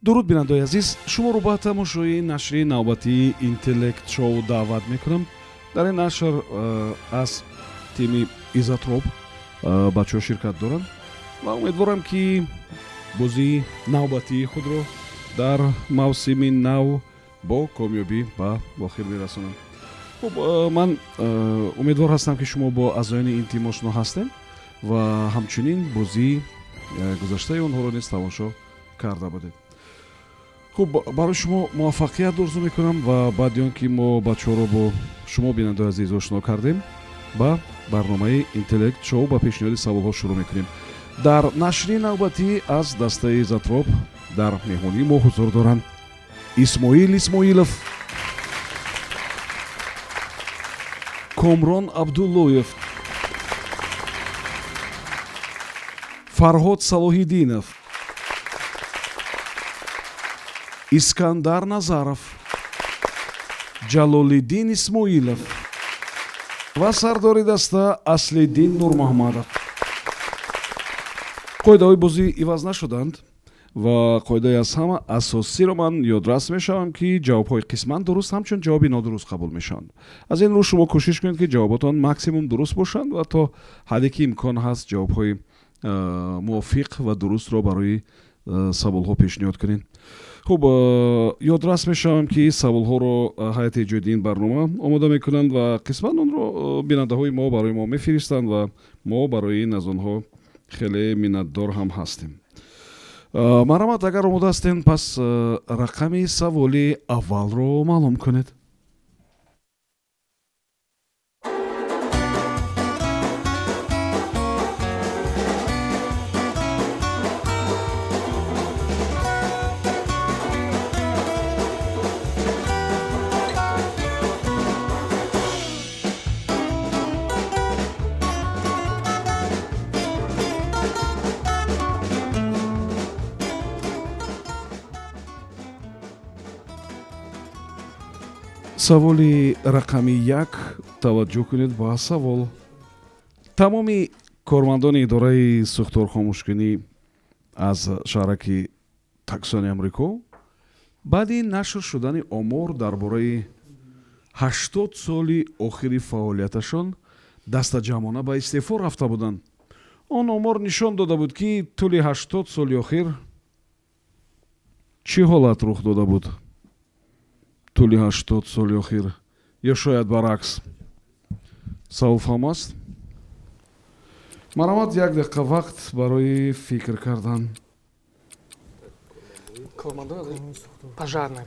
Дуруд, бинандаои азиз, шуморо ба тамошои нашри навбатии Интеллект Шоу даъват мекунам. Дар ин нашр аз тими Изотроп бачаҳо ширкат доранд ва умедворам, ки бозии навбатии худро дар мавсими нав бо комёбӣ ба охир мерасонанд. Хуб, ман умедвор ҳастам, ки шумо бо аъзоёни ин тим ошно ҳастем ва ҳамчунин бозии гузаштаи онҳоро низ тамошо карда будед. Хуб, барои шумо муваффақият орзу мекунам ва баъди он ки мо бачаҳоро бо шумо, бинандаои азиз, ошно кардем, ба барномаи Интеллект Шоу ба пешниҳоди саволҳо шурӯъ мекунем. Дар нашри навбатӣ аз дастаи Изотроп дар меҳмонии мо ҳузур доранд Исмоил Исмоилов, Комрон Абдуллоев, Фарҳод Салоҳиддинов, Искандар Назаров, Ҷалолиддин Исмоилов ва сардори даста Аслиддин Нурмуҳаммадов. Қоидаҳои бозӣ иваз нашуданд ва қоидаи аз ҳама асосиро ман ёдрас мешавам, ки ҷавобҳои қисман дуруст ҳамчун ҷавоби нодуруст қабул мешаванд. Аз ин рӯ шумо кӯшиш кунед, ки ҷавоботон максимум дуруст бошанд ва то ҳадде ки имкон ҳаст ҷавобҳои мувофиқ ва дурустро барои саволҳо пешниҳод кунед. Хуб, ёдрас мешавам, ки саволҳоро ҳайати эҷодии ин барнома омода мекунанд ва қисман онро бинандаҳои мо барои мо мефиристанд ва мо барои ин аз онҳо хеле миннатдор ҳам ҳастем. Марҳамат, агар омода ҳастем, пас рақами саволи аввалро маълум кунед. Саволи рақами 1. Таваҷҷӯҳ кунед ба савол. Тамоми кормандони идораи сӯхторхомӯшкунӣ аз шаҳраки Таксони Амрико баъди нашр шудани омор дар бораи 80 соли охири фаъолияташон дастаҷамъона ба истеъфо рафта буданд. Он омор нишон дода буд, ки тӯли 80 соли охир чӣ ҳолат рух дода буд. Тӯли 80 соли охир ё шояд баръакс. Савол фаҳм аст? Марҳамат, як дақиқа вақт барои фикр кардан. Кормандон пожарная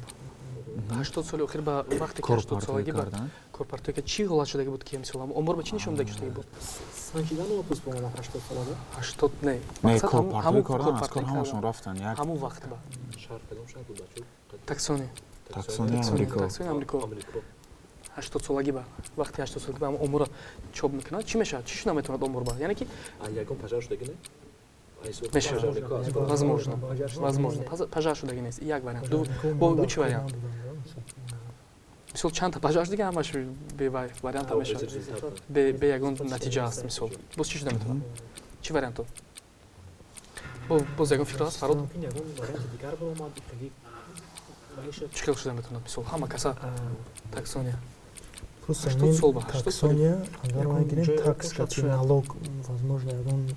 80 соли охир ба вақте ки 80 солагӣ ба корпартоӣ чӣ ҳолат шудаги буд, ки мисол омор ба чӣ нишон дода шудаги буд? 80 не. Ҳамон вақт ба Таксони. Таксони Амрико. Таксони Амрико 80 солагӣ ба вақти 80 солагӣ ба оморро чоп мекунад, чӣ мешавад, чӣ шуда метавонад омор ба, яъне ки ягон пожар шудаги не? Мешавад, возможно, возможно, пожар шудаги нест, як вариант. Бо чӣ вариант? Мисол, чандта пожар шудаги, ҳамаш бе варианта мешавад, бе ягон натиҷа аст. Мисол, боз чӣ шуда метавонад, чӣ варианто? Боз ягон фикр ҳаст, Фарод, чӣ хел шуда метавонад? Мисол, ҳама каса Таксония. Таксония, агар мо гирем, tax кати налог, возможно, ягон.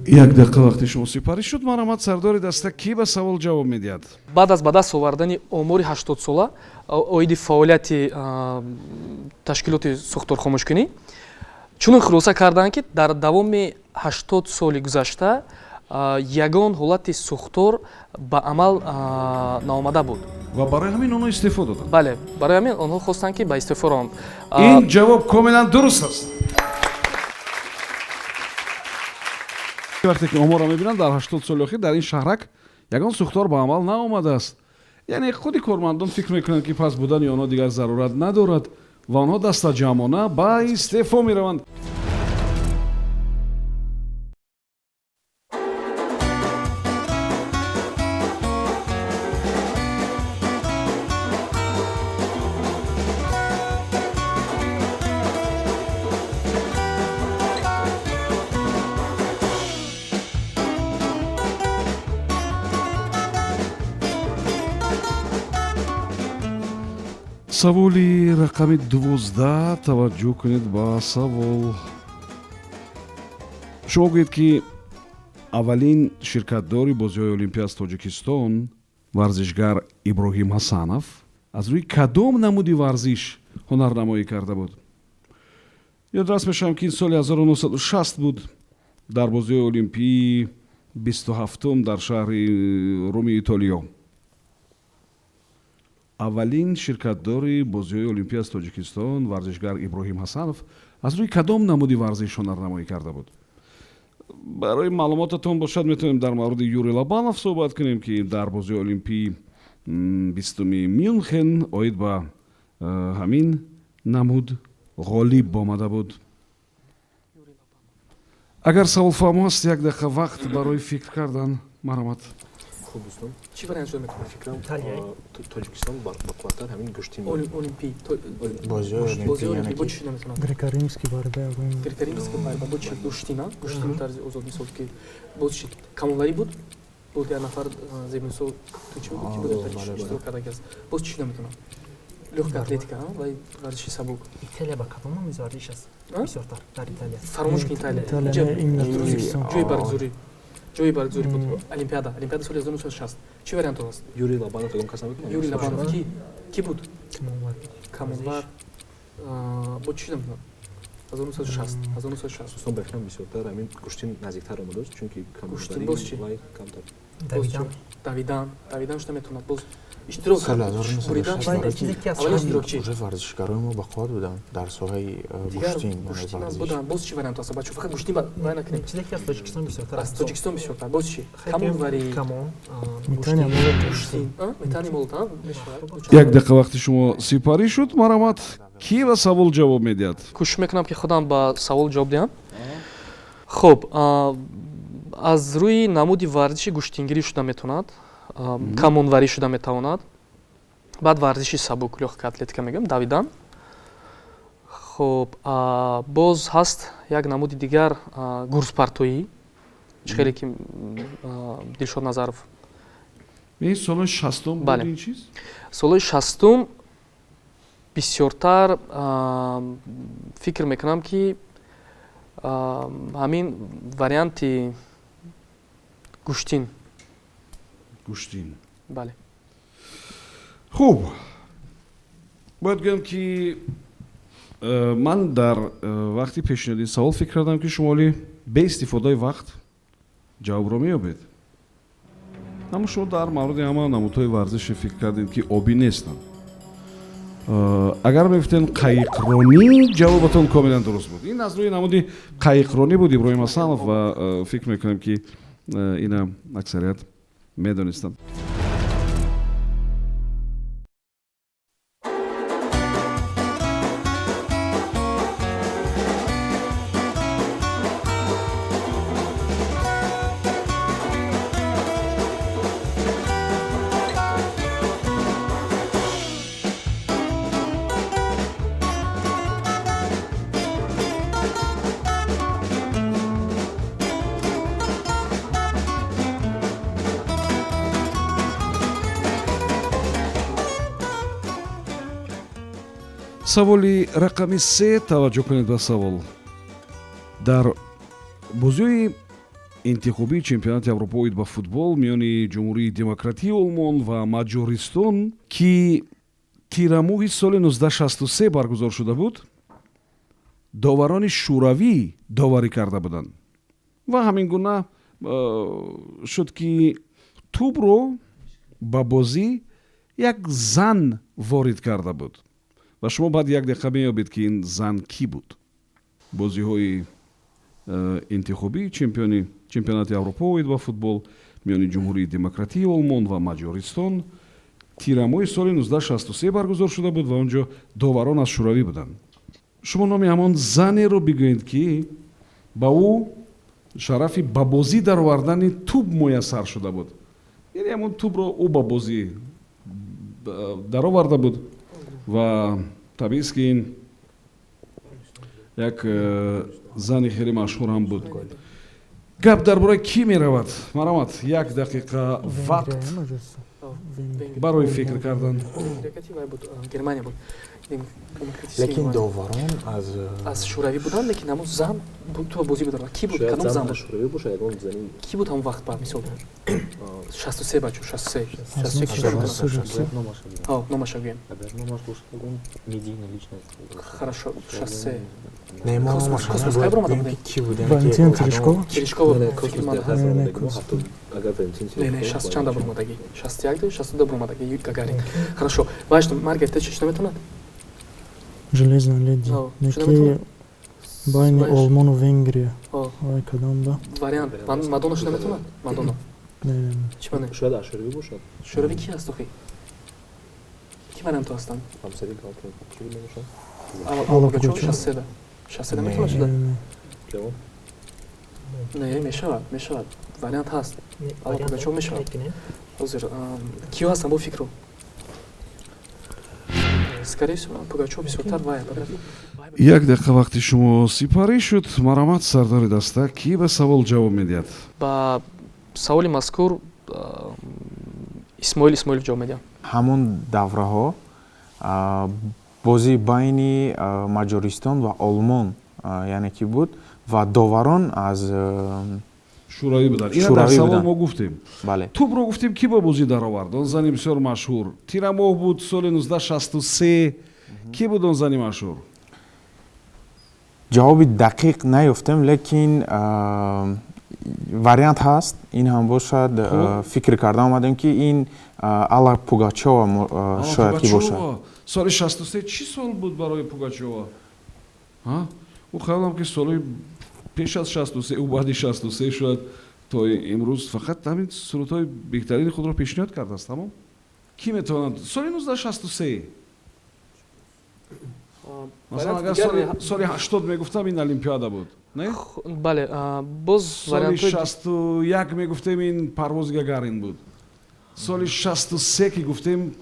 Як дақиқа вақти шумо сипарӣ шуд. Марҳамат, сардори даста, кӣ ба савол ҷавоб медиҳад? Баъд аз ба даст овардани омори 80-сола оиди фаъолияти ташкилоти сӯхторхомӯшкунӣ чунин хулоса карданд, ки дар давоми 80 соли гузашта ягон ҳолати сӯхтор ба амал наомада буд. Ва барои ҳамин онҳо истеъфо доданд. Бале, барои ҳамин онҳо хостанд, ки ба истеъфо раванд. Ин ҷавоб комилан дуруст аст. Вақте ки оморро мебинанд, дар 80 соли охир дар ин шаҳрак ягон сӯхтор ба амал наомадааст, яъне худи кормандон фикр мекунанд, ки пас будани онҳо дигар зарурат надорад ва онҳо дастаҷамъона ба истеъфо мераванд. Саволи рақами 12. Таваҷҷӯҳ кунед ба савол. Шумо гӯед, ки аввалин ширкатдори бозиҳои олимпӣ аз Тоҷикистон, варзишгар Иброҳим Ҳасанов, аз рӯи кадом намуди варзиш ҳунарнамоӣ карда буд? Ёдрас мешавам, ки ин соли 1960 буд, дар бозиҳои олимпии 27-ум дар шаҳри Руми Итолиё. Аввалин ширкатдори бозиҳои олимпӣ аз Тоҷикистон, варзишгар Иброҳим Ҳасанов, аз рӯи кадом намуди варзиш ҳунарнамоӣ карда буд? Барои маълумотатон бошад, метавонем дар мавриди Юрий Лобанов суҳбат кунем, ки дар бозиҳои олимпии 20-уми Мюнхен оид ба ҳамин намуд ғолиб омада буд. Агар савол фаҳмо аст, як дақиқа вақт барои фикр кардан, марҳамат. Хуб, дӯстон. Чӣ вариант шуда метавонад? Фикрам, Италия. Тоҷикистон бақувваттар ҳамин гӯштин. Олимпӣ. Бозиҳои бозиҳои олимпӣ, олимпӣ яъне бо ки чӣ шуда метавонад? Греко-римский борьба. Греко-римская борьба бо чӣ? Гӯштина, гӯштини тарзи озод, мисол, ки боз чӣ, камонварӣ буд, буд як нафар, Зебинисо Тучи буд, ки буд, иштирок кардаги аст. Боз чӣ шуда метавонад? Лёгкая атлетика ва варзиши сабук. Италия ба кадом намуди варзиш аст? А? Бисёртар дар Италия. Фаромӯш кун Италия. Италия, Инҷа не, именно Тоҷикистон. Ҷои баргузорӣ буд. Олимпиада соли 1960. Чӣ вариантҳо аст? Юрий Лобанов ягон кас намекунад? Юрий Лобанов ки буд? Камонвар. Камонвар бо чӣ шуда метавонад? 1960, 1960. Дӯстон, ба фикрам, бисёртар ҳамин гӯштин наздиктар омадааст, чунки Гӯштин боз чӣ? вай камтар. Давидан. Давидан, давидан шуда метавонад. Боз иштирок Соли буридан. 1960 барои Чизе ки аз аввалин иштирокчӣ. Уже варзишгарои мо бақувват буданд дар соҳаи Дигар гӯштин, яъне гӯштинам варзиш. буданд. Боз чӣ вариант аст, бачо? Фақат гӯштин вай накунем. Чизе ки аз Тоҷикистон бисёртар. Аз Тоҷикистон бисёртар боз чӣ? Камонварӣ. Камон. Метание молот. Гӯштин, метание молот мешавад. Як дақиқа вақти шумо сипарӣ шуд. Марҳамат, кӣ ба савол ҷавоб медиҳад? Кӯшиш мекунам, ки худам ба савол ҷавоб диҳам. Хуб, аз рӯи намуди варзиши гӯштингирӣ шуда метавонад, камонварӣ шуда метавонад, баъд варзиши сабук, лёгкая атлетика мегӯям, давидан. Хуб, боз ҳаст як намуди дигар, гурзпартоӣ, чӣ хеле ки Дилшод Назаров. Ин солҳои 60-ум буд? Бале. Ин чиз. Солҳои 60-ум бисёртар, фикр мекунам, ки ҳамин варианти гӯштин. Гӯштин. Бале. Хуб, бояд гӯям, ки ман дар вақти пешниҳоди ин савол фикр кардам, ки шумо ҳоли беистифодаи вақт ҷавобро меёбед, аммо шумо дар мавриди ҳама намудҳои варзише фикр кардед, ки обӣ нестанд. Агар мегуфтем қаиқронӣ, ҷавобатон комилан дуруст буд. Ин аз рӯи намуди қаиқронӣ буд, Иброҳим Ҳасанов, ва фикр мекунам, ки ина аксарият медонистанд. Саволи рақами 3. Таваҷҷӯҳ кунед ба савол. Дар бозиҳои интихобии чемпионати Аврупо оид ба футбол миёни Ҷумҳурии Демократии Олмон ва Маҷористон, ки тирамоҳи соли 1963 баргузор шуда буд, доварони шӯравӣ доварӣ карда буданд ва ҳамин гуна шуд, ки тӯбро ба бозӣ як зан ворид карда буд, ва шумо баъд як дақиқа меёбед, ки ин зан кӣ буд. Бозиҳои интихобии чемпионати Аврупо оид ба футбол миёни Ҷумҳурии Демократии Олмон ва Маҷористон тирамоҳи соли 1963 баргузор шуда буд ва он ҷо доварон аз шӯравӣ буданд. Шумо номи ҳамон занеро бигӯед, ки ба ӯ шарафи ба бозӣ даровардани тӯб муяссар шуда буд, яъне ҳамон тӯбро ӯ ба бозӣ дароварда буд. Ва табиист, ки ин як зани хеле машҳур ҳам буд. Гап дар бораи кӣ меравад? Марҳамат, як дақиқа вақт. Венгрия, Маҷористон. Венгрия. Барои фикр кардан. Вай буд, Германия буд. Демократический Лекин Германия. доварон аз Аз шӯравӣ буданд, лекин ҳамон зан буд, ту бозӣ буд. Ки буд? Шояд Кадом зан зан буд? шӯравӣ бошад, ягон зани. Ки буд ҳамон вақт ба мисол? 63, бачо, 63. Аз 63 ки шуда буд? 63. Бояд номаша гӯем. Ҳо, номаша гӯем. Агар номаш бошад, ягон медийная личность. Хорошо, 63. Не, мо Космос- номаша космос набояд кай баромада гӯем, будем? ки кӣ будем. Валентина Терешкова? Терешкова. Не, Фикр космос ман дар ҳаст. Не, не, ҳаст. космос. Ҳатто агар Валентин Не, не, 60 чанда баромадагӣ? 61, 62 баромадагӣ Гагарин. Хорошо. Вайш, Маргарет Тэтчер чӣ наметавонад? Железная леди. Ҳо, чӣ Неки наметавонад? байни Вайш. Олмону Венгрия. Ҳо, Вай кадом да? вариант. Мадонна чӣ наметавонад? Мадонна. Не, не, не. Чӣ мане? Шояд аз шӯравӣ бошад. Шӯравӣ ки ҳаст охи? Ки вариантҳо ҳастанд? Ҳамсари Галкин кӣ буд номашон? Алла Алла Пугачёва. Пугачёва. 63. 63 Не. наметавонад Не, шуда? не, не. Ҷавоб. Не, мешавад, мешавад. Вариант ҳаст. Не, Алла вариант Пугачёва мешавад. мекунем. Ҳозир киё ҳастанд бо фикру? Скорее всего, Пугачёва бисёртар вай. Як дақиқа вақти шумо сипарӣ шуд. Марҳамат, сардори даста, кӣ ба савол ҷавоб медиҳад? Ба саволи мазкур Исмоил Исмоилов ҷавоб медиҳам. Ҳамон давраҳо бозии байни Маҷористон ва Олмон, яъне ки буд ва доварон аз Шӯравӣ буданд. Ина дар Шӯравӣ савол буданд. мо гуфтем. Бале. Тӯбро гуфтем, кӣ ба бозӣ даровард? Он зани бисёр машҳур, тирамоҳ буд, соли 1963. Кӣ буд он зани машҳур? Ҷавоби дақиқ наёфтем, лекин вариант ҳаст, ин ҳам бошад. Хуб. Фикр карда омадем, ки ин Алла Пугачова Алла шояд ки бошад. Пугачёва. Соли 63 чӣ сол буд барои Пугачёва? Ҳа? Ӯ хаёлам, ки соли пеш аз 63, ӯ баъди 63 шояд то имрӯз фақат ҳамин сурудҳои беҳтарини худро пешниҳод кардааст. Тамом. Кӣ метавонад соли 1963? Масалан, агар соли 80 мегуфтам, ин олимпиада буд, не? Бале, боз Соли вариантҳои 61 мегуфтем, ин парвози Гагарин буд. Соли 63 ки гуфтем,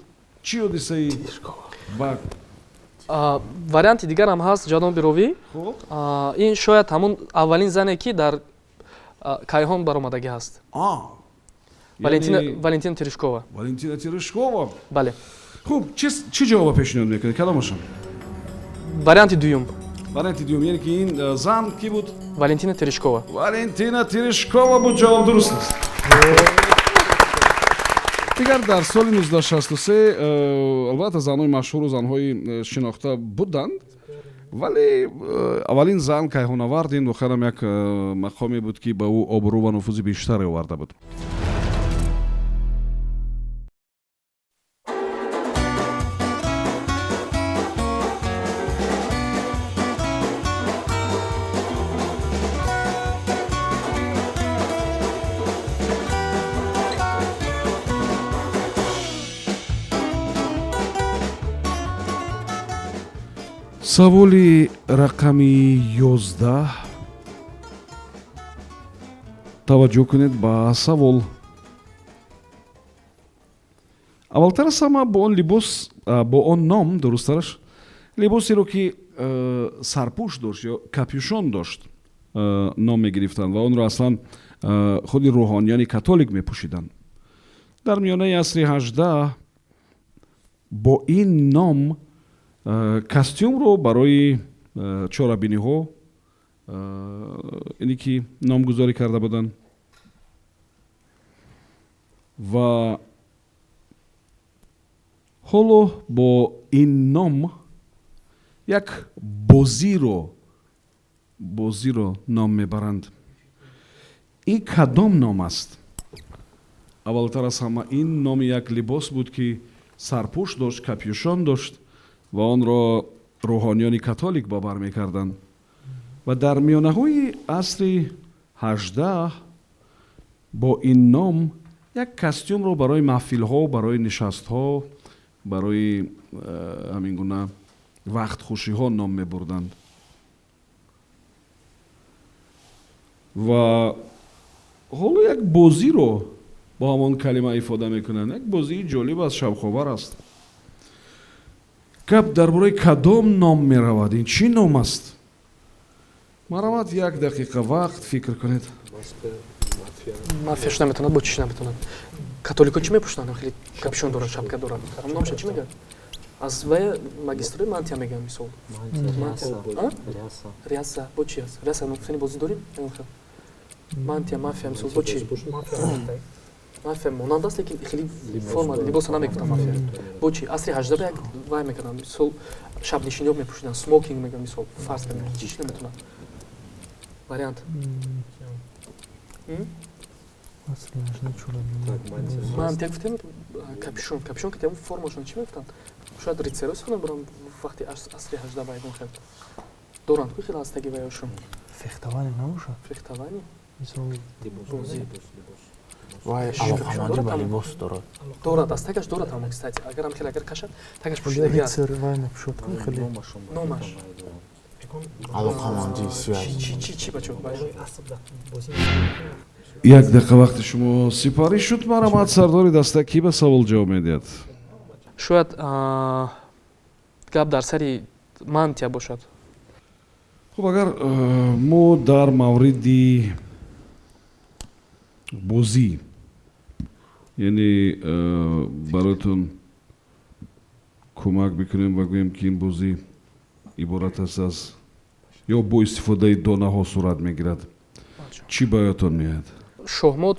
чӣ ҳодисаи ба Варианти дигар ҳам ҳаст, ҷаноби ровӣ. Хуб. Ин шояд ҳамон аввалин зане, ки дар кайҳон баромадагӣ ҳаст. Валентина, Валентина Терешкова. Валентина Терешкова. Бале. Хуб, чӣ ҷавоба пешниҳод мекунед, кадомашон? Варианти дуюм. Варианти дуюм, яъне ки ин зан кӣ буд? Валентина Терешкова. Валентина Терешкова буд. Ҷавоб дуруст аст. Дигар дар соли 1963 албатта, занҳои машҳуру занҳои шинохта буданд, вале аввалин зан кайҳонавард, ин воқеан як мақоме буд, ки ба ӯ обрӯ ва нуфузи бештаре оварда буд. Саволи рақами 11. Таваҷҷӯҳ кунед ба савол. Аввалтар аз ҳама, бо он либос, бо он ном, дурусттараш, либосеро, ки сарпӯш дошт ё капюшон дошт, ном мегирифтанд ва онро аслан худи рӯҳониёни католик мепӯшиданд. Дар миёнаи асри 18 бо ин ном костюмро барои чорабиниҳо ине ки номгузорӣ карда буданд ва ҳоло бо ин ном як бозиро ном мебаранд. Ин кадом ном аст? Аввалтар аз ҳама, ин номи як либос буд, ки сарпӯш дошт, капюшон дошт ва онро рӯҳониёни католик ба бар мекарданд ва дар миёнаҳои асри 18 бо ин ном як костюмро барои маҳфилҳо, барои нишастҳо, барои ҳамин гуна вақтхушиҳо ном мебурданд ва ҳоло як бозиро бо ҳамон калима ифода мекунанд. Як бозии ҷолиб аст, шавқовар аст. Гап дар бораи кадом ном меравад? Ин чӣ ном аст? Марҳамат, як дақиқа вақт, фикр кунед. Мафия шуда метавонад, бо чӣ шуда метавонад? Католико чӣ мепӯшанд? Хеле капюшон дорад, шапка дорад. Ҳамон номаша чӣ мегӯянд? Аз вая магистрои мантия мегӯянд, мисол. Ряса. Бо чи аст? Ряса нуқтани бозӣ дорим? Мантия, мафия, мисол, бо чи? Мафия монанд аст, лекин хеле форма либоса намегуфтам мафия. Бо чи? Асри 18 як вай мекарданд, мисол, шабнишиниҳо мепӯшиданд, смокинг мегӯянд, мисол, фарз кардем, чӣ чи наметавонад? Вариант. Мантия гуфтем, капюшон, капюшон ки тем формашон чӣ мегуфтанд? Шояд рицаро истифода мебуранд вақти асри 18 ба ягон хел. Доранд ку хел ҳастаги ваяшон. Фехтование набошад? Фехтование? Мисол бозӣ. Вай алоқамандӣ ба либос дорад. Дорад, аз тагаш дорад ҳама, кстати. Агар ҳам хел агар кашад, тагаш пӯшидаги аст. Рицар вай мепӯшад ку хеле. Номаш. Алоқамандӣ, связь. Чи чи чи бачо? Як дақиқа вақти шумо сипарӣ шуд. Марҳамат, сардори даста кӣ ба савол ҷавоб медиҳад? Шояд гап дар сари мантия бошад. Хуб, агар мо дар мавриди бозӣ, яъне бароятон кӯмак бикунем ва гӯем, ки ин бозӣ иборат аст аз ё бо истифодаи донаҳо сурат мегирад, чӣ ба ёдтон меояд? Шоҳмот,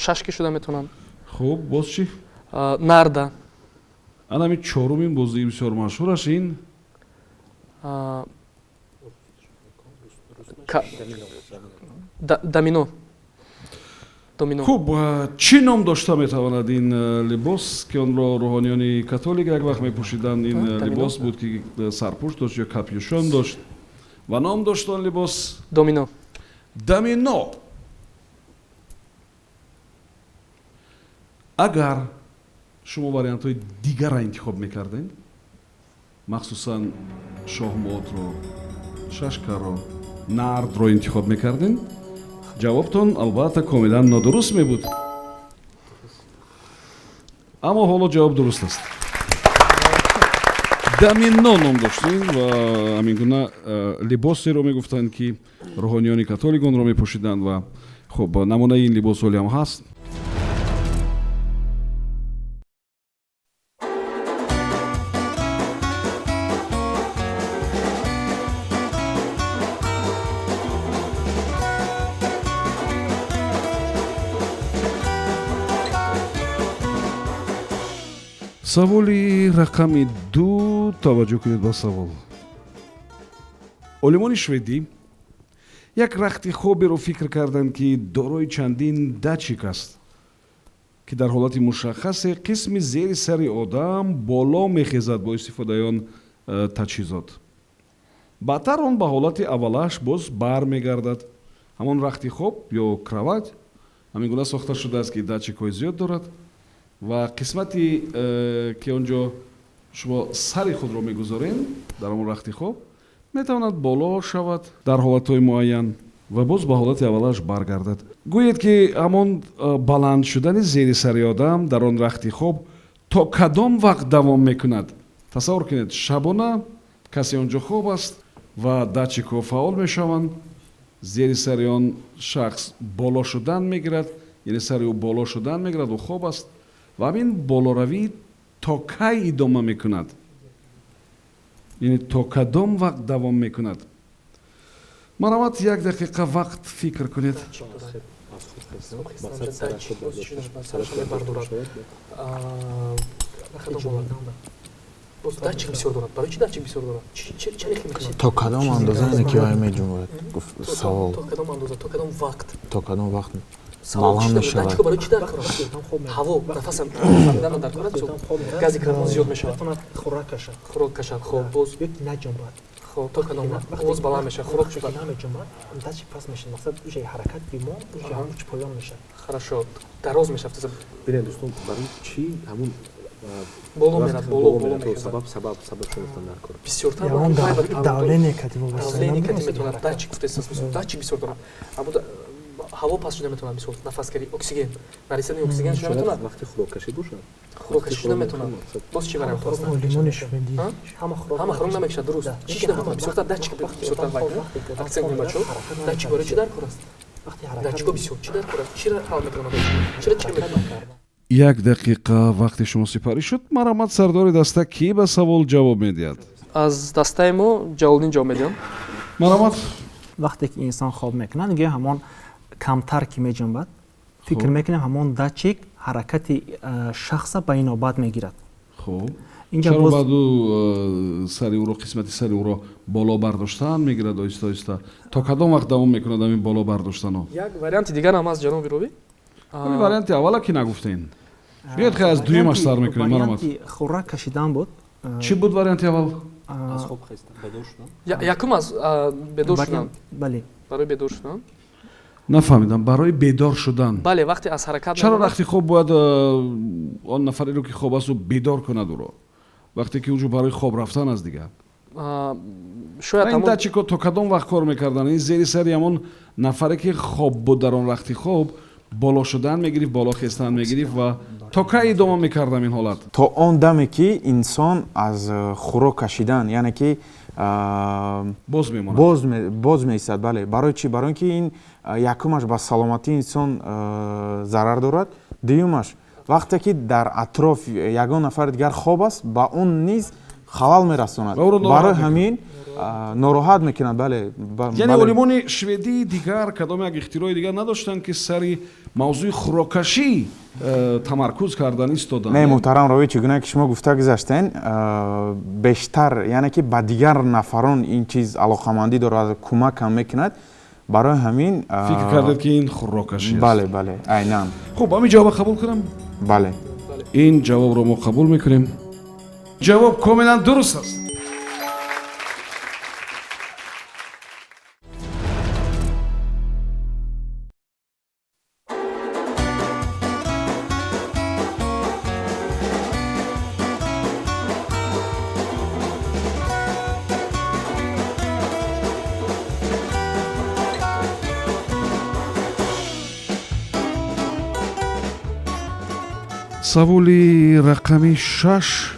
шашки шуда метавонанд. Хуб, боз чӣ? Нарда. Анами чорумин бозии бисёр машҳураш ин? Домино. Домино. Хуб, чӣ ном дошта метавонад ин либос, ки онро рӯҳониёни католик як вақт мепӯшиданд? Ин либос буд, ки сарпӯш дошт ё капюшон дошт ва ном дошт он либос? Домино. Домино. Агар шумо вариантҳои дигарро интихоб мекардем, махсусан шоҳмотро, шашкаро, нардро интихоб мекардем, ҷавобтон албатта комилан нодуруст мебуд. Аммо ҳоло ҷавоб дуруст аст. Домино ном доштем ва ҳамин гуна либосеро мегуфтанд, ки рӯҳониёни католик онро мепӯшиданд, ва хуб, намунаи ин либос ҳоле ҳам ҳаст. Саволи рақами 2. Таваҷҷӯҳ кунед ба савол. Олимони шведӣ як рахти хоберо фикр карданд, ки дорои чандин датчик аст, ки дар ҳолати мушаххасе қисми зери сари одам боло мехезад бо истифодаи он таҷҳизот. Баъдтар он ба ҳолати аввалааш боз бармегардад. Ҳамон рахти хоб ё кровать ҳамин гуна сохта шудааст, ки датчикҳои зиёд дорад ва қисмати, ки он ҷо шумо сари худро мегузоред дар ҳамон рахти хоб, метавонад боло шавад дар ҳолатҳои муайян ва боз ба ҳолати аввалаш баргардад. Гӯед, ки ҳамон баланд шудани зери сари одам дар он рахти хоб то кадом вақт давом мекунад? Тасаввур кунед, шабона касе он ҷо хоб аст ва датчикҳо фаъол мешаванд, зери сари он шахс боло шудан мегирад, яъне сари ӯ боло шудан мегирад, ӯ хоб аст, ва ҳамин болоравӣ то кай идома мекунад, яъне то кадом вақт давом мекунад? Марҳамат, як дақиқа вақт фикр кунед. Датчик бисёр дорад. Барои чӣ датчик бисёр дорад? То кадом андоза ине ки вай меҷунбад? Савол. То кадом андоза, то кадом вақт? То кадом вақт баланд мешавад? Барои чӣ дар кор аст? Ҳаво, нафасам фаҳмидан дар кор аст, гази карбон зиёд мешавад. Хӯрок кашад. Хӯрок кашад. Хоб, боз наҷунбад. Хоб, то кадом вақт боз баланд мешавад? Хӯрок шудад. Намеҷунбад, датчик паст мешавад. Мақсад уже ҳаракат бимон, уже ҳамуч поён мешавад. Хорошо, дароз мешавад. Бинед, дӯстон, барои чӣ ҳамун боло мерад, боло боло мехезад? Сабаб шуд дар кор. Бисёртар давление кати вобаста. Давление кати метавонад. Датчик гуфтаст, мисол, датчик бисёр дорад. Аммо ҳаво паст шуда метавонад, мисол, нафаскарӣ, оксиген. Нарасидани оксиген шуда метавонад. Вақти хӯроккашӣ бошад. Хӯроккашӣ шуда метавонад. Боз чӣ вариант ҳаст? Олимони шведӣ. Ҳама хӯрок намекашад, дуруст. Чӣ шуда метавонад? Бисёртар датчик, бисёртар вай. Акцент кунем, бачаҳо. Датчик барои чӣ дар кор аст? Вақти ҳаракат Датчикҳо бисёр чӣ дар кор аст? Чиро ҳал мекунанд? Чиро чӣ мекунанд? Як дақиқа вақти шумо сипарӣ шуд. Марҳамат, сардори даста, кӣ ба савол ҷавоб медиҳад? Аз дастаи мо Ҷалолиддин ҷавоб медиҳам. Марҳамат. Вақте ки инсон хоб мекунад, гӯё ҳамон камтар ки меҷунбад, фикр мекунем, ҳамон датчик ҳаракати шахса ба инобат мегирад. Хуб. Инҷа чаро боз баъду сари ӯро, қисмати сари ӯро боло бардоштан мегирад оҳиста оҳиста? То кадом вақт давом мекунад ҳамин боло бардоштано? Як варианти дигар ҳам аст, ҷаноби ровӣ. Ҳамин варианти аввала ки нагуфтен. Биёед, хай, аз дуюмаш сар мекунем. Марҳамат. Варианти хӯрак кашидан буд. Чӣ буд варианти аввал? Аз хоб хестан, бедор шудан. Якум аз бедор шудан. Бале. Барои бедор шудан. Нафаҳмидам, барои бедор шудан? Бале, вақте аз ҳаракат Чаро мемонад. рахти хоб бояд он нафареро, ки хоб аст, ӯ бедор кунад ӯро, вақте ки уҷо барои хоб рафтан аст дигар? Шояд Ин ҳамон датчико то кадом вақт кор мекарданд? Ин зери сари ҳамон нафаре, ки хоб буд, дар он рахти хоб боло шудан мегирифт, боло хестан мегирифт ва то кай идома мекардам ин ҳолат? То он даме, ки инсон аз хӯрок кашидан, яъне ки боз мемонад. Боз меистад, бале. Барои чӣ? Барои ин ки ин якумаш ба саломатии инсон зарар дорад, дуюмаш, вақте ки дар атроф ягон нафари дигар хоб аст, ба он низ халал мерасонад. Ва ӯро нороҳат Барои мекунад. ҳамин нороҳат мекунад, бале. Яъне Бале. олимони шведии дигар кадом як ихтирои дигар надоштанд, ки сари мавзӯи хӯроккашӣ тамаркуз кардан истоданд? Не, муҳтарам ровӣ, чӣ гуна ки шумо гуфта гузаштен, бештар, яъне ки ба дигар нафарон ин чиз алоқамандӣ дорад, кӯмак ҳам мекунад. Барои ҳамин Фикр кардед, ки ин хӯроккашӣ аст? Бале, бале, айнан. Хуб, ҳамин ҷавобро қабул кунам? Бале. Ин ҷавобро мо қабул мекунем. Ҷавоб комилан дуруст аст. Саволи рақами 6.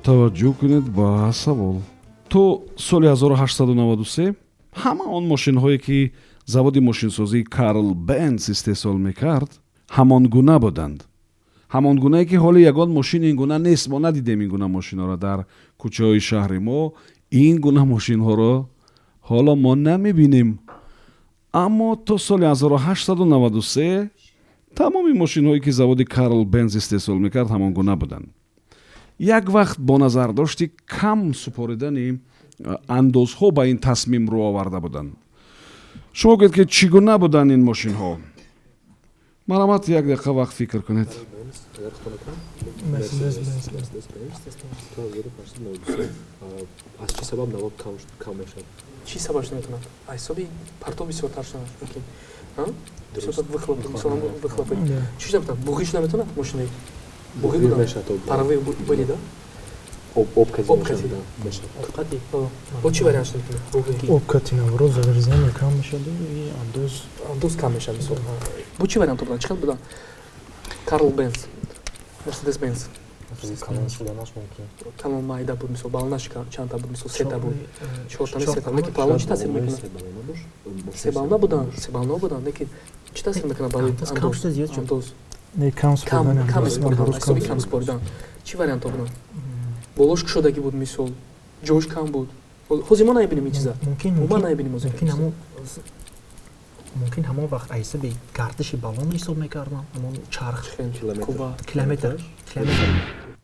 Таваҷҷӯҳ кунед ба савол. То соли 1893 ҳама он мошинҳое, ки заводи мошинсозии Карл Бенс истеҳсол мекард, ҳамон гуна буданд, ҳамон гунае, ки ҳоле ягон мошин ин гуна нест. Мо надидем ин гуна мошинҳоро дар кӯчаҳои шаҳри мо. Ин гуна мошинҳоро ҳоло мо намебинем. Аммо то соли 1893 тамоми мошинҳое, ки заводи Карл Бенз истеҳсол мекард, ҳамон гуна буданд. Як вақт бо назардошти кам супоридани андозҳо ба ин тасмим рӯ оварда буданд. Шумо гӯед, ки чӣ гуна буданд ин мошинҳо? Марҳамат, як дақиқа вақт фикр кунед. Агар хато накунам, Мерседес Бенз. Мерседес Бенз то 1893. Аз чӣ сабаб налог кам мешавад? Чӣ сабаб шуда метавонад? Аз ҳисоби партов бисёртар шуда мумкин, бисёртар выхлоп, мисолан, выхлопи чӣ шуда метавонад? Буғӣ шуда метавонад? Мошинаи буғӣ Буғӣ буданд? мешавад, об. Паровые были, да? Об кати Об мешавад, кати. да, мешавад. Обқати. Бо чӣ вариант шуда метавонад? Буғӣ. Об кати, наоборот, загрязнение кам мешавад и андоз. Андоз кам мешавад, мисол. Бо чӣ вариантҳо буданд? Чӣ хел буданд? Карл Бенз, Мерседес Бенз. Калон шуданаш мумкин. Калон, майда буд, мисол, баллонаш чандта буд, мисол, сета буд, чорта, не, сета. Лекин баллон чӣ таъсир мекунад? Се баллона бош, мошини Се баллона буданд, се баллона буданд, лекин чӣ таъсир мекунад барои Андоз кам андоз? шуда, зиёд шуд? Андоз Не, кам кам супоридани кам андоз, супоридан. наоборот, Ҳисоби кам. кам супоридан чӣ вариантҳо буданд? Болош кушодагӣ буд, мисол, ҷош кам буд. Ҳозир мо намебинем ин чиза. Мумкин Умуман мумкин намебинем ҳозир. Мумкин ҳамон вақт аз ҳисоби гардиши баллон ҳисоб мекардам, ҳамон чарх. Километр. Куба. Километр, километр.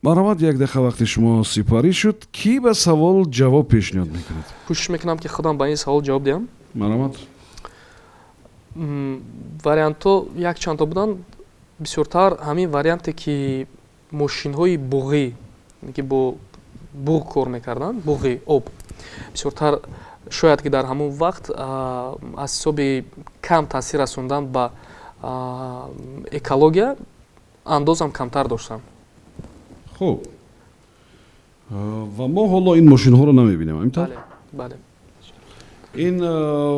Марҳамат, як дақиқа вақти шумо сипарӣ шуд. Кӣ ба савол ҷавоб пешниҳод мекунад? Кӯшиш мекунам, ки худам ба ин савол ҷавоб диҳам. Марҳамат. Вариантҳо якчандто буданд. Бисёртар ҳамин варианте, ки мошинҳои буғӣ, ки бо буғ кор мекарданд, буғи об бисёртар, шояд ки дар ҳамон вақт аз ҳисоби кам таъсир расондан ба экология андозам камтар доштанд. Хуб, ва мо ҳоло ин мошинҳоро намебинем, ҳамин тавр? Бале, бале. Ин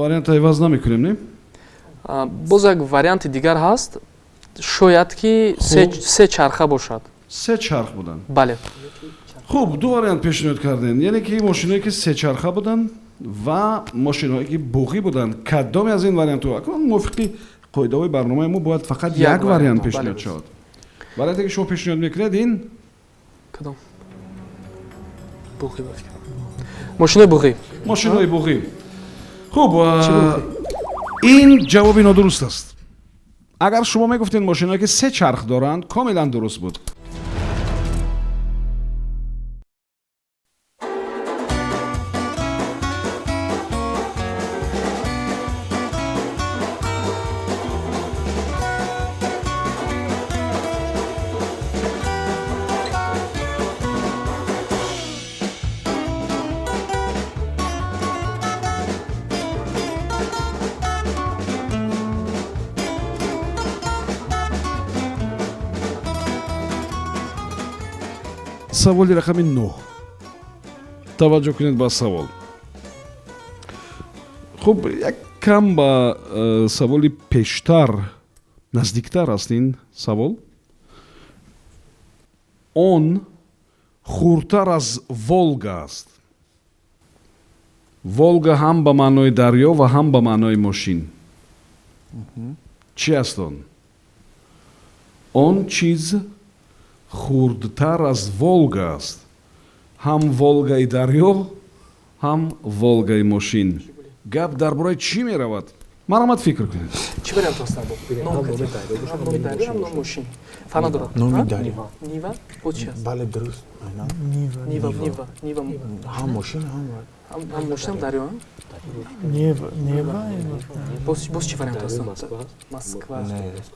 варианта иваз намекунем, не? Боз як варианти дигар ҳаст, шояд ки се чарха бошад. Се чарх буданд? Бале. Хуб, ду вариант пешниҳод кардем, яъне ки мошиное, ки сечарха буданд. Ва мошинҳое, ки буғӣ буданд. Кадоме аз ин вариантҳо? Акнун мувофиқи қоидаҳои барномаи мо бояд фақат як вариант пешниҳод шавад. Варианте, ки шумо пешниҳод мекунед, ин Кадом? Буғӣ, ба фикр, мошинои буғӣ. Мошинои буғӣ. Хуб, ин ҷавоби нодуруст аст. Агар шумо мегуфтед мошиное, ки се чарх доранд, комилан дуруст буд. Саволи рақами 9. Таваҷҷӯҳ кунед ба савол. Хуб, як кам ба саволи пештар наздиктар аст ин савол. Он хурдтар аз Волга аст. Волга ҳам ба маънои дарё ва ҳам ба маънои мошин. Чӣ аст он? Он чиз хурдтар аз Волга аст, ҳам Волгаи дарё, ҳам Волгаи мошин. Гап дар бораи чӣ меравад? Марҳамат, фикр кунед. Чӣ вариант ҳастанд? Номи дарё, ҳам номи мошин, фарқ надорад. Номи дарё. Нива бо чи аст? Бале, дуруст. Нива, Нива, Нива. Ҳам мошин, ҳам Ҳам мошин, ҳам дарё. Нева, Нева. Боз чӣ вариант ҳастанд? Москва?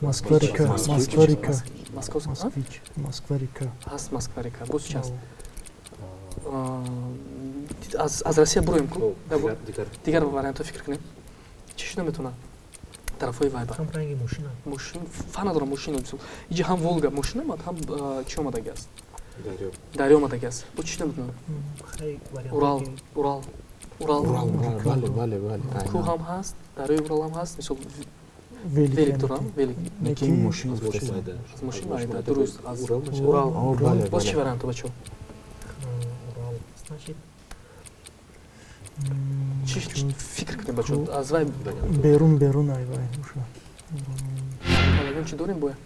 Москва река, Москва река. Московск. Москвич, Москва река. Ҳаст Москва река. Боз чи ҳаст? Аз Россия буроем ку, дигар вариантҳо фикр кунем. Чӣ шуда метавонад тарафҳои вайба? Ранги мошина. Мошин фарқ надорам. Мошин, мисол, иҷа ҳам Волга мошин омад, ҳам чӣ омадаги аст, дарё омадаги аст. Бо чӣ шуда метавонад? Урал, Урал, Урал. Бале, бале, бале. Кӯҳ ҳам ҳаст, дарёи Урал ҳам ҳаст. Мисол, велик дорам, велик. Мошин. Аз мошин майда, дуруст, аз Урал. Боз чӣ варианто, бачаҳо? Значит, чӣ фикр кунем, бачаҳо, аз вай? Берун, берун, ай вай уша. Ягон чӣ дорем боя?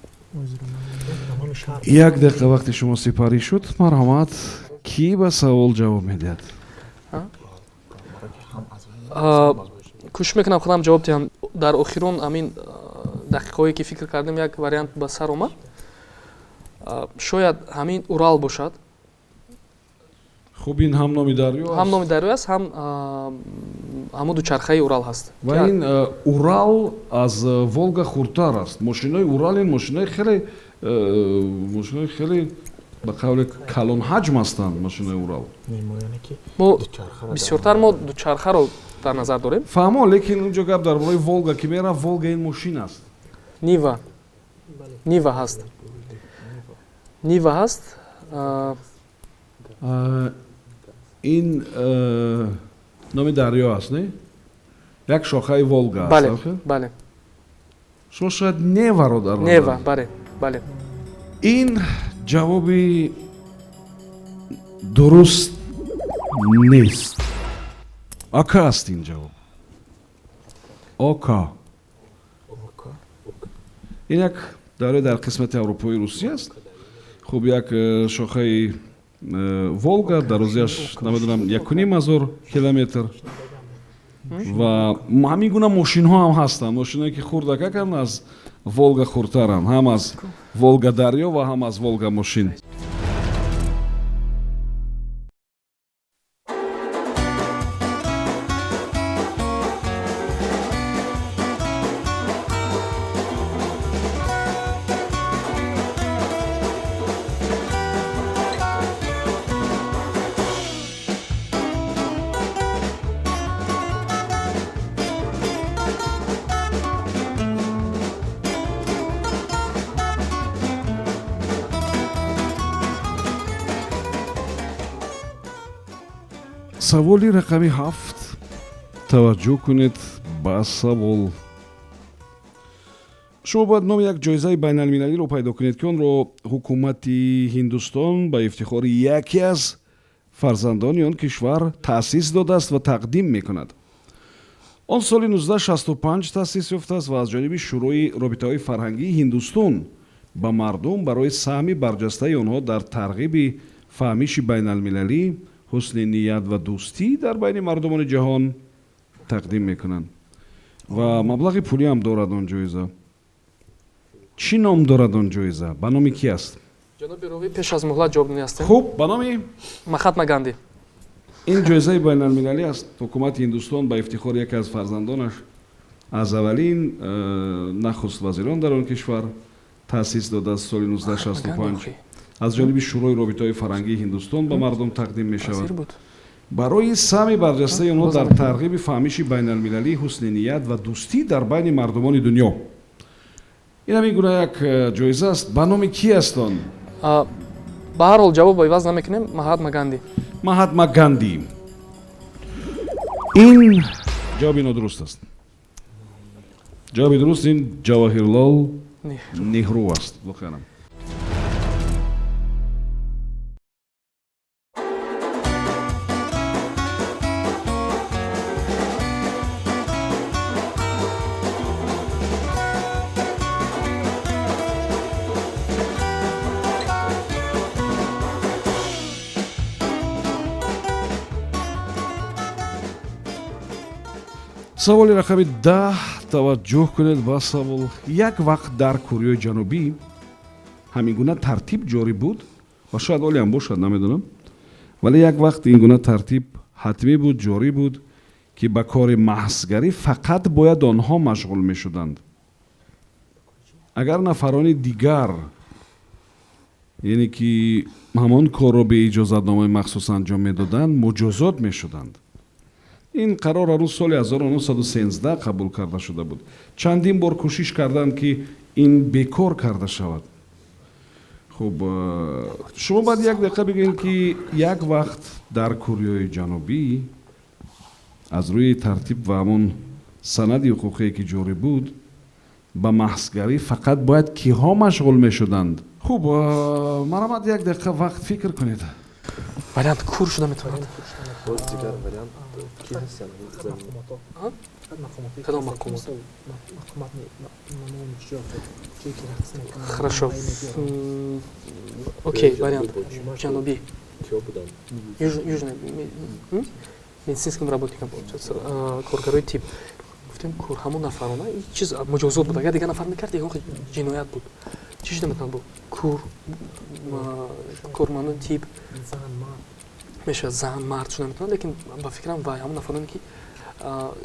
Як дақиқа вақти шумо сипарӣ шуд. Марҳамат, кӣ ба савол ҷавоб медиҳад? Кӯшиш мекунам худам ҷавоб диҳам. Дар охирон ҳамин дақиқаҳое, ки фикр кардем, як вариант ба сар омад. Шояд ҳамин Урал бошад. Хуб, ин ҳам номи дарё. Ҳам номи дарё аст, ҳам ҳамун дучархаи Урал ҳаст. Ва ин Урал аз Волга хурдтар аст. Мошинои Урал ин мошинои хеле, ба қавле, калонҳаҷм ҳастанд, мошинои Урал. Мо бисёртар мо дучархаро дар назар дорем. Фаҳмо, лекин унҷо гап дар бораи Волга ки меравад, Волга ин мошин аст. Нива, Нива ҳаст, Нива ҳаст. Ин номи дарё аст, не? Як шохаи Волга аст. Бале, бале. Шумо шояд Неваро дар Нева, бале, бале. Ин ҷавоби дуруст нест. Ока аст ин ҷавоб, Ока. Ин як дарё дар қисмати аврупои Русия аст. Хуб, як шохаи Волга, дарозиаш, намедонам, 1500 километр. Ва ҳамин гуна мошинҳо ҳам ҳастанд, мошиное, ки хурдакаканд, аз Волга хурдтаранд, ҳам аз Волга дарё ва ҳам аз Волга мошин. Саволи рақами 7. Таваҷҷӯҳ кунед ба савол. Шумо бояд номи як ҷоизаи байналмилалиро пайдо кунед, ки онро ҳукумати Ҳиндустон ба ифтихори яке аз Фарзандони он кишвар таъсис додааст ва тақдим мекунад. Он соли 1965 таъсис ёфтааст ва аз ҷониби Шӯрои робитаҳои фарҳангии Ҳиндустон ба мардум барои саҳми барҷастаи онҳо дар тарғиби фаҳмиши байналмилалӣ, ҳусни ният ва дӯстӣ дар байни мардумони ҷаҳон тақдим мекунанд. Ва маблағи пулиам дорад он ҷоиза. Чӣ ном дорад он ҷоиза? Ба номи кӣ аст? Ҷаноби ровӣ, пеш аз муҳлат ҷавоб ҳастем. Хуб, ба номи? Махатма Ганди. Ин ҷоизаи байналмилалӣ аст. Ҳукумати Ҳиндустон ба ифтихори яке аз фарзандонаш, аз аввалин нахуст вазирон дар он кишвар, таъсис додааст соли 1965. Аз ҷониби Шӯрои робитаҳои фарҳангии Ҳиндустон ба мардум тақдим мешавад барои саҳми барҷастаи онҳо дар тарғиби фаҳмиши байналмилалӣ, ҳусни ният ва дӯстӣ дар байни мардумони дунё. Ин ҳамин гуна як ҷоиза аст. Ба номи кӣ аст он? Ба ҳар ҳол, ҷавобро иваз намекунем. Маҳатма Ганди. Маҳатма Ганди. Ин ҷавоби нодуруст аст. Ҷавоби дуруст ин Ҷавоҳирлол Неҳру аст. Воқеанам. Саволи рақами 10. Таваҷҷӯҳ кунед ба савол. Як вақт дар Кореяи Ҷанубӣ ҳамин гуна тартиб ҷорӣ буд ва шояд ҳолиам бошад, намедонам, вале як вақт ин гуна тартиб ҳатмӣ буд, ҷорӣ буд, ки ба кори маҳзгарӣ фақат бояд онҳо машғул мешуданд. Агар нафарони дигар, яъне ки ҳамон корро беиҷозатномаи махсус анҷом медоданд, муҷозот мешуданд. Ин қарор ҳанӯз соли 1913 қабул карда шуда буд. Чандин бор кӯшиш карданд, ки ин бекор карда шавад. Хуб, шумо бояд як дақиқа бигӯед, ки як вақт дар Кореяи Ҷанубӣ аз рӯи тартиб ва ҳамон санади ҳуқуқие, ки ҷорӣ буд, ба маҳзгарӣ фақат бояд киҳо машғул мешуданд? Хуб, марҳамат, як дақиқа вақт фикр кунед. Вариант кур шуда метавонад. Боз дигар вариант ки ҳастанд? Кадом мақомот? Хорошо, окей, вариант ҷанубӣ. Киҳо буданд? Южный медицинским работникам, получается, коргарои тиб. Гуфтем, кур ҳамон нафарона чиз муҷозот буд. Агар дигар нафар мекард, ягон ҷиноят буд. Чӣ шуда метавонад? Бу кур, кормандони тиб мешавад, зан, мард шуда метавонад, лекин ба фикрам, вай ҳамон нафароне ки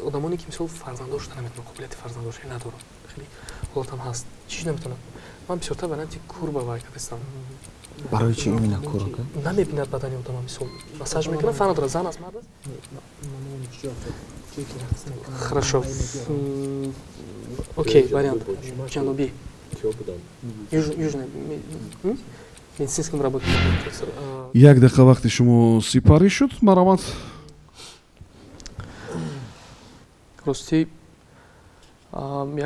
одамоне ки, мисол, фарзанддор шуда наметавонад, қобилияти фарзанддоршавӣ надоранд, хеле ҳолатам ҳаст. Чӣ шуда метавонад? Ман бисёртар варианти кур ба вай кардастам. Барои чи именно кур? Намебинад бадани одама, мисол, массаж мекунад, фарқ надорад, зан аст, мард аст. Хорошо, окей, вариант ҷанубӣ. Киҳо буданд? Южный медицинским работникам. Як дақиқа вақти шумо сипарӣ шуд, марҳамат. Ростӣ,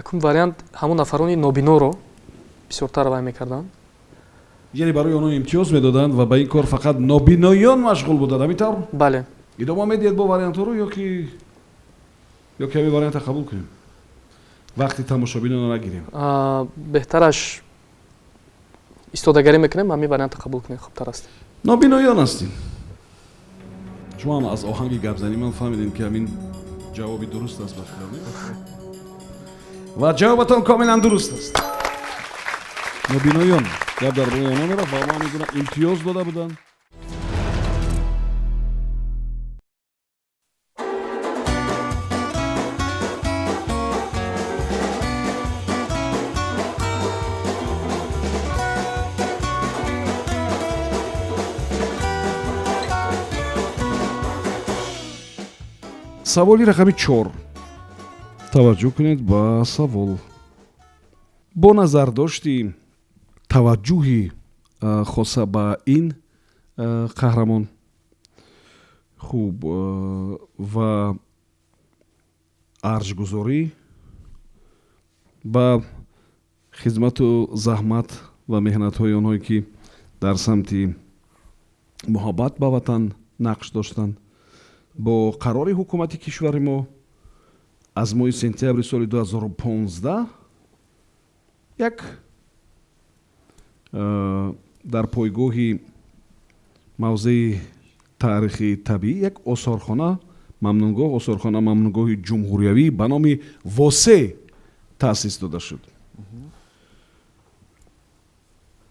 якум вариант ҳамон нафарони нобиноро бисёртар вай мекарданд. Яъне барои онҳо имтиёз медоданд ва ба ин кор фақат нобиноён машғул буданд, ҳамин тавр? Бале. Идома медиҳед бо вариантҳоро ё ки ҳамин варианта қабул кунем, вақти тамошобинонро нагирем? Беҳтараш истодагарӣ мекунем, ҳамин варианта қабул кунем, хубтар аст. Нобиноён ҳастем. Шумо ҳам аз оҳанги гапзанӣ ман фаҳмидем, ки ҳамин ҷавоби дуруст аст, ба фикрам, ва ҷавобатон комилан дуруст аст. Нобиноён, гап дар бораи онҳо мерафт ва ҳамин гуна имтиёз дода буданд. Саволи рақами 4. Таваҷҷӯҳ кунед ба савол. Бо назардошти таваҷҷӯҳи хоса ба ин қаҳрамон, хуб, ва арҷгузорӣ ба хизмату заҳмат ва меҳнатҳои онҳое, ки дар самти муҳаббат ба ватан Нақш доштанд. Бо қарори ҳукумати кишвари мо аз моҳи сентябри соли 2015 як дар пойгоҳи мавзеи таърихи табиӣ як осорхона мамнуъгоҳ, осорхона мамнуъгоҳи ҷумҳуриявӣ ба номи Восе таъсис дода шуд.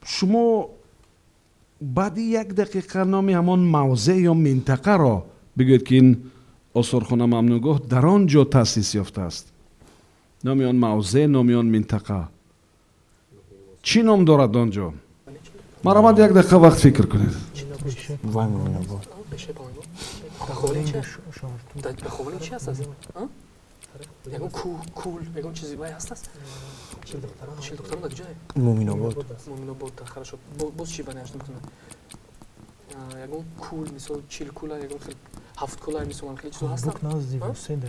Шумо баъди як дақиқа номи ҳамон мавзеъ ё минтақаро бигӯед, ки ин осорхона мамнуъгоҳ дар он ҷо таъсис ёфтааст. Номи он мавзеъ, номи он минтақа чӣ ном дорад он ҷо? Марҳамат, як дақиқа вақт фикр кунед. Вай, Муминобод. Бешаи палангон дар Ховалинг чи? Дар Ховалинг чи ҳаст? Ягон кӯҳ, кӯл, ягон чизи вай ҳаст аст? Чилдухтарон дар куҷое? Муминобод. Муминобод, хорошо. Боз чи вариант метавонад? Ягон кӯл, мисол Чилкула, ягон хел Ҳафткула, мисол, хеле чизо ҳастанд. Фулбук назди Воседа.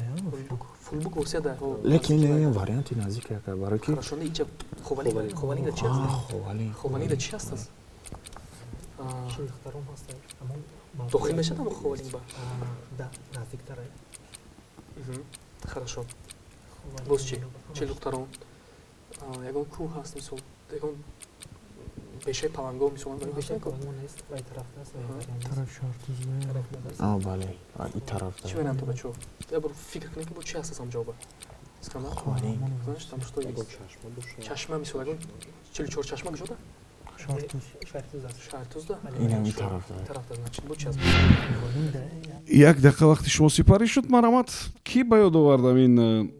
Фулбук Воседа. Лекин ин варианти наздик яка, барои ки Хорошо, иҷа Ховалинг, Ховалинг чи ҳаст? Ховалинг. Ховалинг чи ҳаст аст? Дохил мешавад ама Ховалинг ба? Наздиктар. Хорошо, боз чи? Чилдухтарон, ягон кӯҳ ҳаст, мисол ягон бешаи палангон, мисол? Тараф Шаҳртуз. Бале, и тараф. Чи варианто, бачо? Я бор фикр кунед, ки бо чи ҳаст аз ҳам ҷавоба. Искандар, знаешь, там что есть? Чашма, мисол, ягон 44 чашма куҷода? Шаҳртузда. Инам и тараф. Тарафда, значит, бо чи аст? Як дақиқа вақти шумо сипарӣ шуд. Марҳамат, кӣ ба ёд овардам ин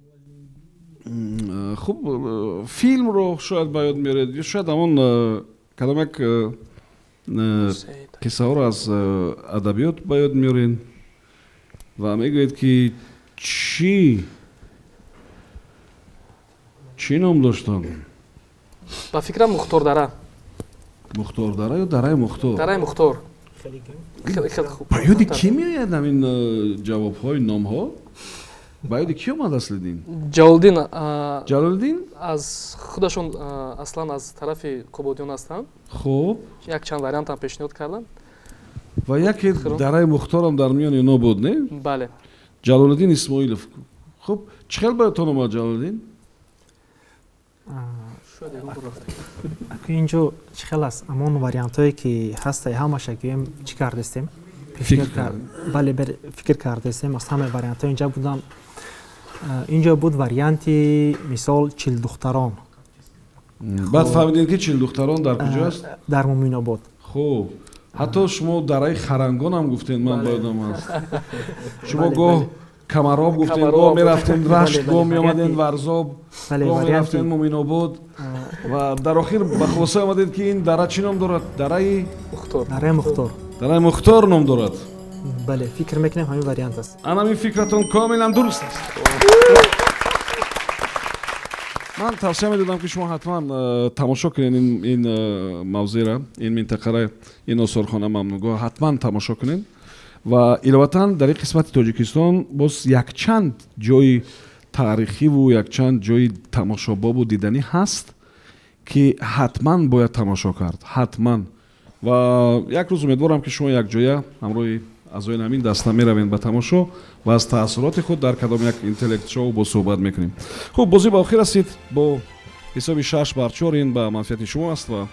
хуб филмро? Шояд ба ёд меоред ё шояд ҳамон кадом як қиссаҳоро аз адабиёт ба ёд меоред ва мегӯед, ки чӣ ном доштам? Ба фикрам, Мухтордара. Мухтордара ё Дараи Мухтор? Дараи Мухтор. Ба ёди кӣ меояд ҳамин ҷавобҳои номҳо? Ба ёди кӣ омад, Аслиддин? Ҷалолиддин. Ҷалолиддин. Аз худашон аслан аз тарафи Қубодиён ҳастанд. Хуб. Як чанд вариантам пешниҳод кардам. Ва яке Дараи Мухторам дар миёни ино буд, не? Бале. Ҷалолиддин Исмоилов. Хуб, чӣ хел ба ёдтон омад, Ҷалолиддин? Инҷо чӣ хел аст, ҳамон вариантҳое ки ҳастай, ҳамаша гӯем, чӣ кардастем, бале, фикр кардастем. Аз ҳамаи вариантҳо инҷа буданд. Инҷо буд варианти, мисол, Чилдухтарон. Баъд фаҳмидем, ки Чилдухтарон дар куҷо аст? Дар Муминобод. Хуб, ҳатто шумо Дараи Харангон ҳам гуфтем, ман ба ёдам аст. Шумо гоҳ Камароб гуфтем, гоҳ мерафтем Рашт, гоҳ меомадем Варзоб, гоҳ мерафтем Муминобод ва дар охир ба хулоса омадед, ки ин дара чӣ ном дорад? Дараи Дараи Мухтор. Дараи Мухтор ном дорад. Бале, фикр мекунем, ҳамин вариант аст. Анамин фикратон комилан дуруст аст. Ман тавсия медодам, ки шумо ҳатман тамошо кунед ин мавзеъра, ин минтақара, ин осорхона мамнуъгоҳ ҳатман тамошо кунед. Ва иловатан дар ин қисмати Тоҷикистон боз якчанд ҷои таърихиву якчанд ҷои тамошобобу диданӣ ҳаст, ки ҳатман бояд тамошо кард, ҳатман. Ва як рӯз умедворам, ки шумо якҷоя ҳамроҳи аъзои ҳамин даста меравем ба тамошо ва аз таассуроти худ дар кадом як интеллект шоу бо суҳбат мекунем. Хуб, бозӣ ба охир расид бо ҳисоби 6 бар 4. Ин ба манфиати шумо аст ва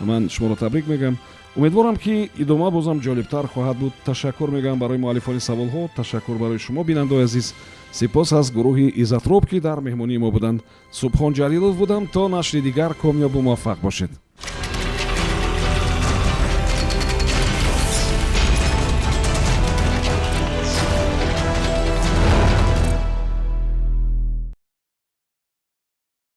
ман шуморо табрик мегӯям. Умедворам, ки идома бозам ҷолибтар хоҳад буд. Ташаккур мегӯям барои муаллифони саволҳо, ташаккур барои шумо, бинандаои азиз. Сипос аз гурӯҳи Иззатроб, ки дар меҳмонии мо буданд. Субҳон Ҷалилов будам. То нашри дигар комёбу муваффақ бошед.